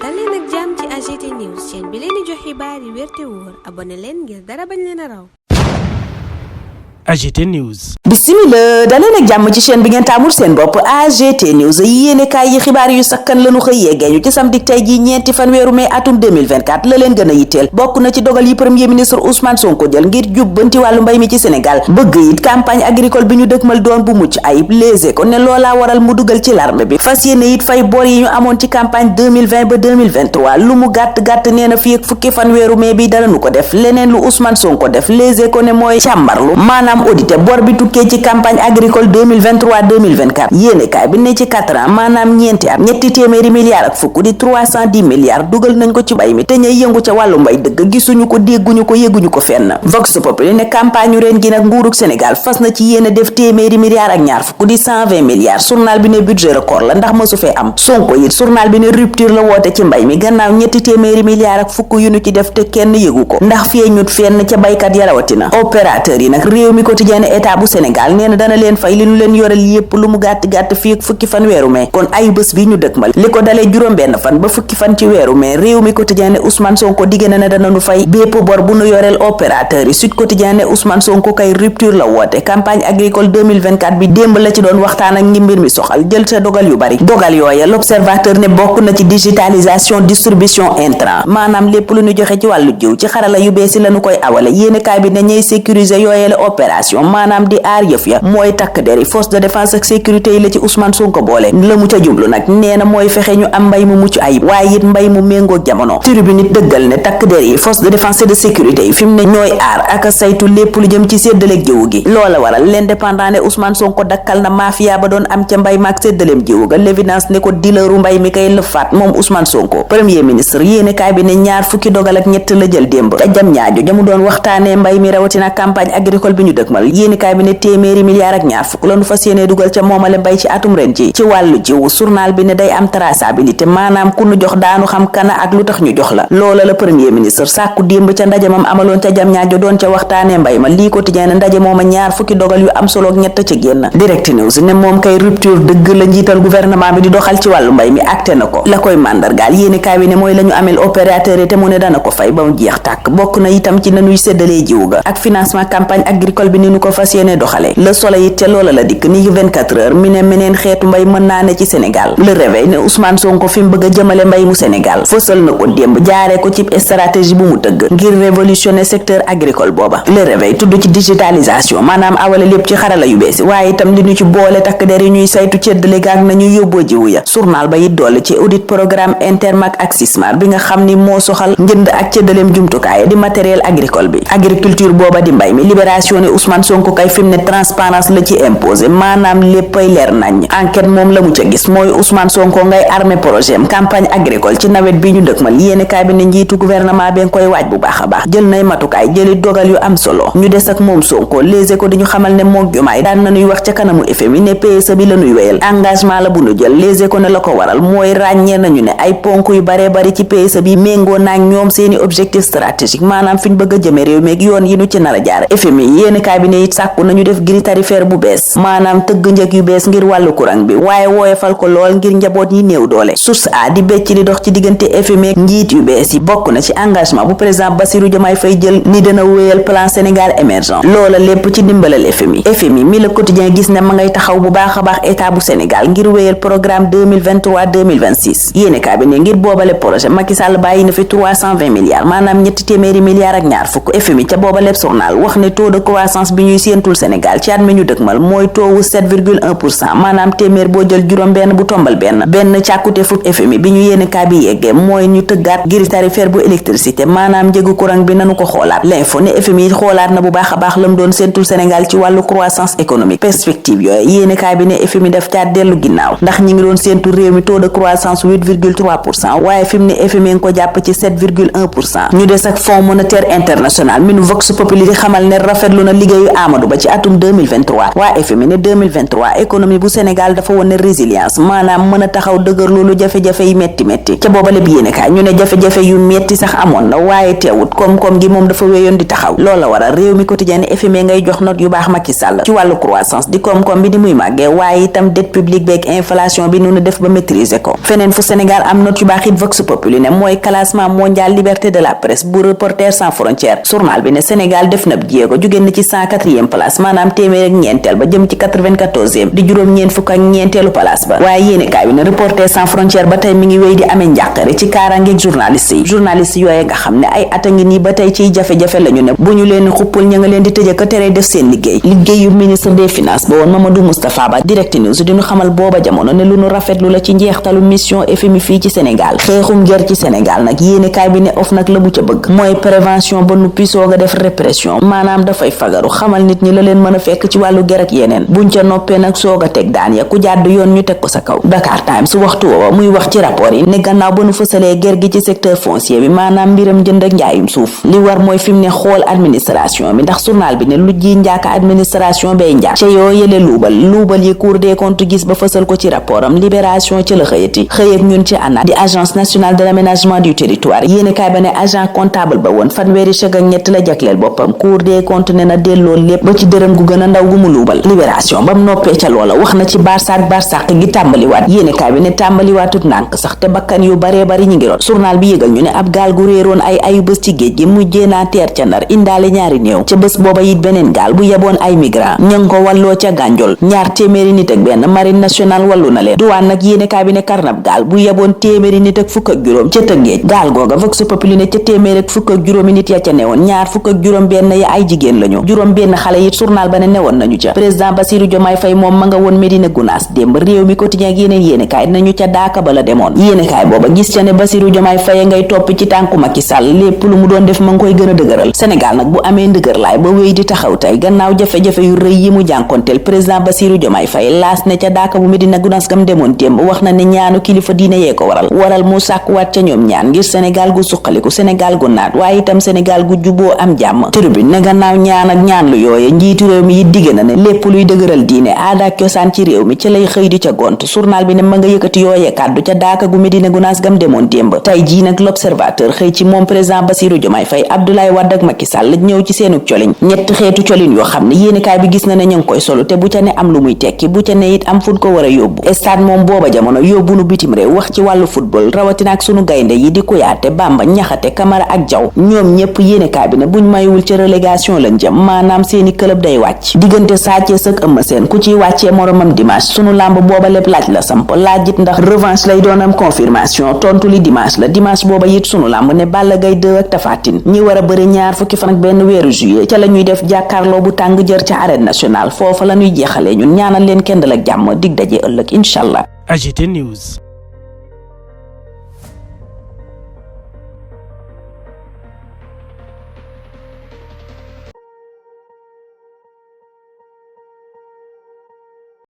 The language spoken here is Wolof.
dal leen ak jàmm ci AGT News chaîne bi leen di jox xibaar yi wér te wóor abonné leen ngir dara bañ leen a raw. AGT News. Bismillah daleen ak jàmm ci chaîne bi ngeen taamul seen bopp AGT News yéene kaay yi xibaar yu sakkan lañu xëy yeggee ñu ci samedi tey ji ñeenti fan weeru mai atum 2024 la leen gën a yitteel bokk na ci dogal yi premier ministre Ousmane Sonko jël ngir jubbanti wàllu mbay mi ci Sénégal bëgg it campagne agricole bi ñu dëkkmal doon bu mucc ayib Les Échos ne loolaa waral mu dugal ci l'armée bi fas yéene it fay bor yi ñu amoon ci campagne 2020 ba 2023 lu mu gàtt nee na fii ak fukki fan weeru mai bi dalañu ko def leneen lu Ousmane Sonko def Les Échos ne mooy càmbarlu maanaam audité bor bi tukkee ci campagne agricole 2023-2024 yéenekaay bi ne ci 4 ans maanaam ñeenti at ñetti téeméeri milliards ak fukk di 310 milliards dugal nañ ko ci mbay mi te ñay yëngu ca wàllu mbay dëgg gisuñu ko dégguñu ko yëguñu ko fenn Vox Populi ne campagne yu ren gi nag nguurug Sénégal fas na ci yéene def téeméeri milliards ak ñaar fukk di 120 milliards journal bi ne budget record la ndax mësu fee am Sonko it journal bi ne rupture la woote ci mbay mi gannaaw ñetti téeméeri milliards ak fukk yu ñu ci def te kenn yëgu ko ndax feeñut fenn ca baykat ya rawatina opérateur yi nag réew mi quotidien état bu Sénégal nee na dana leen fay li ñu leen yoral yépp lu mu gàtt fii ak fukki fan weeru mai kon ay bés bi ñu dëkkmal li ko dalee juróom-benn fan ba fukki fan ci weeru mai réew mi quotidien ne Ousmane Sonko digg na ne dana nu fay bépp bor bu nu yoreel opérateur yi Sud Quotidien ne Ousmane Sonko kay rupture la woote campagne agricole 2024 bi démb la ci doon waxtaan ak ngi mbir mi soxal jël sa dogal yu bari dogal yooya l'observateur ne bokk na ci digitalisation distribution intrant maanaam lépp lu ñu joxe ci wàllu jiw ci xarala yu beesi lañu koy awale yéenekaay bi ne ñey sécuriser yooyele opération maanaam di aar yëf ya mooy takk deri force de défense ak sécurité yi la ci Ousmane Sonko boole la mu ca jublu nag nee na mooy fexe ñu am mbay mu mucc ayib waaye it mbay mu méngoog jamono tribune nit dëggal ne takk der yi force de défense et de sécurité yi fi mu ne ñooy aar ak saytu lépp lu jëm ci séddaleeg jiwu gi loola waral l'indépendant ne Ousmane Sonko dakkal na mafia ba doon am ca mbay maak séddaleem jiwu ga l'évidence ne ko dileeru mbay mi kay lëfaat moom Ousmane Sonko premier ministre yéene kaay bi ne ñaar fukki dogal ak ñett la jël démb ca jam ñaajo jamu doon waxtaanee mbay mi rawatina campagne agricole bi ñu dëkkmal yéene kaay bi ne téeméeri milliards ak ñaar fukk lañu fas yéene dugal ca moomale mbay ci atum ren ji ci wàllu jiwu journal bi ne day am traçabilité maanaam ku nu jox daanu xam kana ak lu tax ñu jox la loola la premier ministre sàkku démb ca ndajamam amaloon ca jam ñaajo doon ca waxtaanee mbay ma lii quotidien ne ndaje mooma ñaar fukki dogal yu am solo ak ñett ca génn direct news ne moom kay rupture dëgg la njiital gouvernement bi di doxal ci wàllu mbay mi acté na ko la koy màndargaal yéene kaay bi ne mooy la ñu amel opérateur yi te mu ne dana ko fay ba mu jeex tàkk bokk na itam ci nanuy séddalee jiwu ga ak financement campagne agricole bi ni nu ko fas yéene doxale le soleil it ca loola la dikk ni 24 heures mi ne meneen xeetu mbay mën naa ne ci Sénégal le réveil ne Ousmane Sonko fi mu bëgg a jëmale mbay mu Sénégal fësal na ko démb jaaree ko ci stratégie bu mu tëgg ngir révolutionner secteur agricole booba le réveil tudd ci digitalisation maanaam awale lépp ci xarala yu beesi waaye itam li ñu ci boole takk der yi ñuy saytu ceddale gaag nañu yóbboo jiwu ya journal ba it doole ci audit programme Intermac ak Sismar bi nga xam ni moo soxal njënd ak ceddaleem jumtukaay di matériel agricole bi agriculture booba di mbay mi libération ne Ousmane Sonko kay fi mu ne transparence la ci imposé maanaam léppay leer nañ enquête moom la mu ca gis mooy Ousmane Sonko ngay armé projet campagne agricole ci nawet bi ñu dëkkmal yéene kaay bi ne njiitu gouvernement bi nga koy waaj bu baax a baax jël nay matukaay jëli dogal yu am solo ñu des ak moom Sonko Les Échos di ñu xamal ne moom Diomaye daan nañuy wax ca kanamu FMI ne PSE bi la ñuy wéyal engagement la bu ñu jël Les Échos ne la ko waral mooy ràññee nañu ne ay ponk yu baree bari ci PSE bi méngoo naag ñoom seeni objectif stratégique maanaam fi ñu bëgg a jëme réew meeg yoon yi ñu ci nar a jaar FMI yéene kaay bi ne it sàkku nañu def grille tarifaire bu bees maanaam tëgg njëg yu bees ngir wàllu courant bi waaye wooyefal ko lool ngir njaboot yi néew doole source a di becc li dox ci diggante FMI njiit yu bees yi bokk na ci engagement bu président Bassirou Diomaye Faye jël ni dana wéyal plan Sénégal émergent loola lépp ci ndimbalal FMI mi le quotidien gis ne ma ngay taxaw bu baax a baax état bu Sénégal ngir wéyal programme 2023-2026 yéene kaa bi ne ngir boobale projet Macky Sall bàyyi na fi 320 milliards maanaam ñetti téeméeri milliards ak ñaar fukk FMI ca boobale journal wax ne taux de croissance bi ñuy séentul Sénégal ci at mi ñu dëkkmal mooy taux wu 7,1% maanaam téeméer boo jël juróom benn bu tombal benn càkkute fukk FMI bi ñu yéene kaa bi yeggee mooy ñu tëggaat grille tarifaire bu électricité maanaam njëgu courant bi nanu ko xoolaat l'info ne FMI xoolaat na bu baax a baax lam doon séentul Sénégal ci wàllu croissance économique perspective yooyu yéene kaa bi ne FMI daf caa dellu ginnaaw ndax ñi ngi doon séentu réew mi taux de croissance 8,3% waaye fi mu ne FMI nga ko jàpp ci 7,1% ñu des ak Fonds monétaire international mi nu Vox Populi di xamal ne rafetlu na liggéey liggéeyu Amadou Ba ci atum 2023 waa FMI ne 2023 économie bu Sénégal dafa wone résilience maanaam mën a taxaw dëgër loolu jafe-jafe yi metti ca boobale bi yéenekaay ñu ne jafe-jafe yu metti sax amoon na waaye teewut koom-koom gi moom dafa wéyoon di taxaw loolu la waral réew mi quotidien FMI ngay jox note yu baax Macky Sall ci wàllu croissance di koom-koom bi di muy màggee waaye itam dette publique beeg inflation bi nu def ba maîtriser ko feneen fu Sénégal am note yu baax it Vox Populi ne mooy classement mondial liberté de la presse bu Reporters sans frontières journal bi ne Sénégal def na jéego jugéen na ci 104e place maanaam téeméer ak ñeenteel ba jëm ci 94e di juróom-ñeent fukk ak ñeenteelu place ba waaye yéenekaay bi ne Reporters sans frontières ba tey mi ngi wéy di amee njàqare ci kaaraangeeg journaliste yooye nga xam ne ay at a ngi nii ba tey ciy jafe-jafe lañu ne bu ñu leen xuppul ña nga leen di tëjee ko tere def seen liggéeyu ministre des finances ba woon Mamadou Moustapha Ba Direct News diñu xamal booba jamono ne lu nu rafetlu la ci njeextalu mission FMI fii ci Sénégal xeexum ger ci Sénégal nag yéenekaay bi ne OFNAC la bu ca bëgg mooy prévention ba nuppi soog a def répression maanaam dafay fagaru xamal nit ñi la leen mën a fekk ci wàllu ger ak yeneen buñ ca noppee nag soog a teg daan ya ku jàdd yoon ñu teg ko sa kaw. Dakar Times waxtu woowa muy wax ci rapport yi ne gannaaw ba nu fësalee ger gi ci secteur foncier bi maanaam mbiram jënd ak njaayum suuf li war mooy fi mu ne xool administration bi ndax journal bi ne lu ji njaaka administration bay njaak ca yoo yële luubal yi Cour des comptes gis ba fësal ko ci rapport am Libération ci la xëyati xëy ak ñun ci ANAT di agence nationale de l'aménagement du territoire yéene kaay ba ne agent comptable ba woon fanweeri chèque ak ñett la jagleel boppam Cour des comptes ne na delloo lépp ba ci dërëm gu gën a ndaw gu mu luubal Libération bam noppee ca loola wax na ci barsàq gi tàmbaliwaat yéene kaay bi ne tàmbaliwaatut ndànk sax te bakkan yu baree bari ñi ngi root journal bi yëgal ñu ne ab gaal gu réeroon ay bés ci géej gi mujjee naa teer ca Ndar indaale ñaari néew ca bés booba it beneen gaal bu yeboon ay migrant ña ngi ko walloo ca Gànjol ñaar téeméeri nit ak benn marine nationale wallu na leen duwaan nag yéene kaay bi ne karnab gaal bu yeboon téeméeri nit ak fukk ak juróom ca Tëngéej gaal googa Vox Populi ne ca téeméer ak fukk ak juróomi nit ya ca newoon ñaar fukk ak juróom benn ya ay jigéen lañu juróom benn xale it journal ba ne newoon nañu ca président Bassirou Diomaye Faye moom ma nga woon Médina Gounass démb réew mi quotidien ak yeneen yéene kaay nañu ca daaka ba la demoon yéene kaay booba gis ca ne Bassirou Diomaye Faye ngay topp ci tànku Macky Sall lépp lu mu doon def ma ngi koy gën a dëgëral Sénégal nag bu amee ndëgër laay ba wéy di taxaw tey gannaaw jafe-jafe yu rëy yi mu jànkonteel président Bassirou Diomaye Faye laas ne ca daaka bu Médina Gounass gam demoon démb wax na ne ñaanu kilifa diine yee ko waral mu sàkkuwaat ca ñoom ñaan ngir Sénégal gu suqaliku Sénégal gu naat waaye itam Sénégal gu juboo am jàmm tribune ne gannaaw ñaan ak ñaan lu yooye njiitu réew mi it digg na ne lépp luy dëgëral diine aada ak cosaan ci réew mi ci lay xëy di ca gont journal bi ne ma nga yëkkati yooye kàddu ca daaka gu Médina Gounass gam demoon démb tey jii nag l'observateur xëy ci moom président Bassirou Diomaye Faye Abdoulaye Wade ak Macky Sall ñëw ci seenu colin ñetti xeetu colin yoo xam ne yéenekaay bi gis na ne ñu ngi koy solo te bu ca ne am lu muy tekki bu ca ne it am fut ko war a yóbbu stade moom booba jamono yóbbu nu bitim réew wax ci wàllu football rawatina ak sunu gaynde yi di Kouyaté Bamba Ñaxate Camara ak Diaw ñoom ñëpp yéenekaay bi ne buñ mayul ci relégation lañ jëm maanaam seeni club day wàcc diggante Sa Thiès ak Eumeu Sène ku ciy wàccee moromam dimanche sunu làmb booba lépp laaj la samp laajit ndax revanche lay doon am confirmation tontu li dimanche la dimanche booba it sunu làmb ne Balla Gaye 2 ak Tapha Tine ñi war a bëri ñaar fukki fan ak benn weeru juillet ca la ñuy def jàkkaarloo bu tàng jër ca arène nationale foofa la ñuy jeexalee ñun ñaanal leen kenn dal ak jàmm dig daje ëllëg incha allah. AGT News.